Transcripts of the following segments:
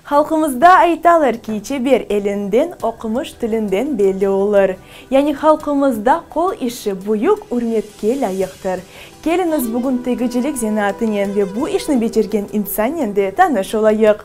Halqımızda aytalar ki, çeber elinden, oqumış tilinden belli olur. Yani halqımızda qol işi büyük ürmetke lâyıqtır. Keliñiz bugün tikicilik zenaatınen ve bu işni becergen insannen de tanış olayıq.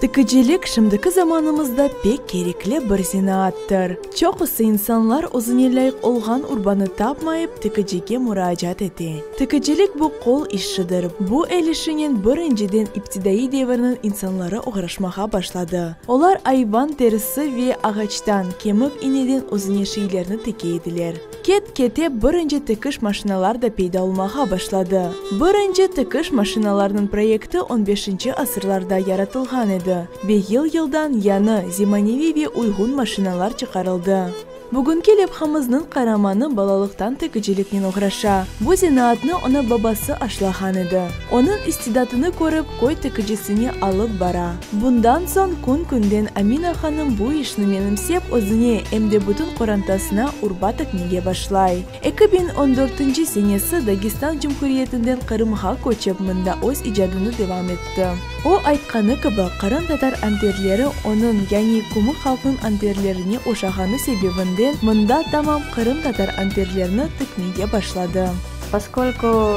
Tikicilik şimdiki zamanımızda pek kerekli bir zenaattır. Çoqusı insanlar özüne lâyıq olğan urbanı tapmayıp, tikicige muracaat ete. Tikicilik bu qol işidir. Bu el işinen birinciden iptidaiy devirniñ insanları oğraşmağa başladı. Olar ayvan terisi ve ağaçtan, kemik ineden özüne şeylerni tike ediler. Ket-kete birinci tikiş maşinalar da peyda olmağa başladı. Birinci tikiş maşinalarnıñ proyekti on beşinci asırlarda yaratılğan edi ve yıl-yıldan yañı, zemaneviy ve uyğun maşinalar çıqarıldı. Bugünki levhamıznıñ qaramanı balalıqtan tikiciliknen oğraşa. Bu zenaatnı oña babası aşlağan edi. Onıñ istidatını körip, köy tikicisine alıp bara. Bundan soñ kün-künden Amina hanım bu işni menimsep, özüne, em de bütün qorantasına urba tikmege başlay. 2014-nci senesi Dagestan Cumhuriyetinden Qırımğa köçip, mında öz icadını devam etti. O aytqanı kibi, qırımtatar anterleri onıñ, yani kumık halqnıñ anterlerine oşağanı sebebinden mında tamam qırımtatar anterlerini tikmege başladı. Poskolku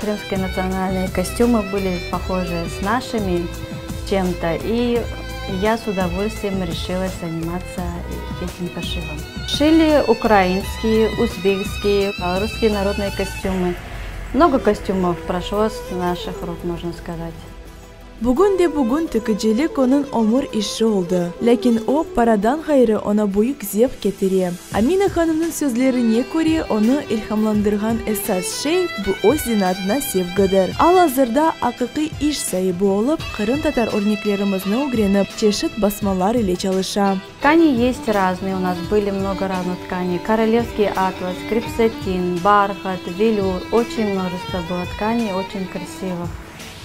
krımskiye natsionalnıye kostümı bıli pohojı s našimi çem-to, i ya s udovolstviyem reşilas zanimatsa etim poşivom. Şili ukrainskiye, uzbekskiye, russkiye narodnıye kostümı. Mnogo kostümov proşlo s naših ruk, mojno skazat. Bugün de bugün tikicilik onıñ ömür işi oldı. Lâkin o, paradan ğayrı oña büyük zevq ketire. Amina hanımnıñ sözlerine köre, onı ilhamlandırğan esas şey, bu öz zenaatına sevgidir. Al-azırda aqiqiy iş saibi olıp, qırımtatar örneklerimizni ögrenip, çeşit basmalar ile çalışa. Tkani est raznıye, u nas bıli mnogo razных tkaney, korolevskiy atlas, krepsatin, barhat, velür, oçen mnojestvo bylo tkaney, oçen krasivıh.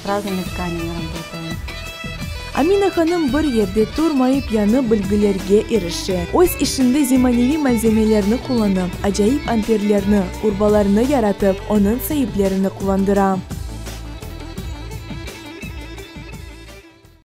Razныmi tkanemi rabotayem. Amina hanım bir yerde turmayıp yañı bilgilerge irişe. Öz işinde zemaneviy malzemelerni qullanıp, acayip anterlerni, urbalarnı yaratıp, onıñ saiplerini quvandıra.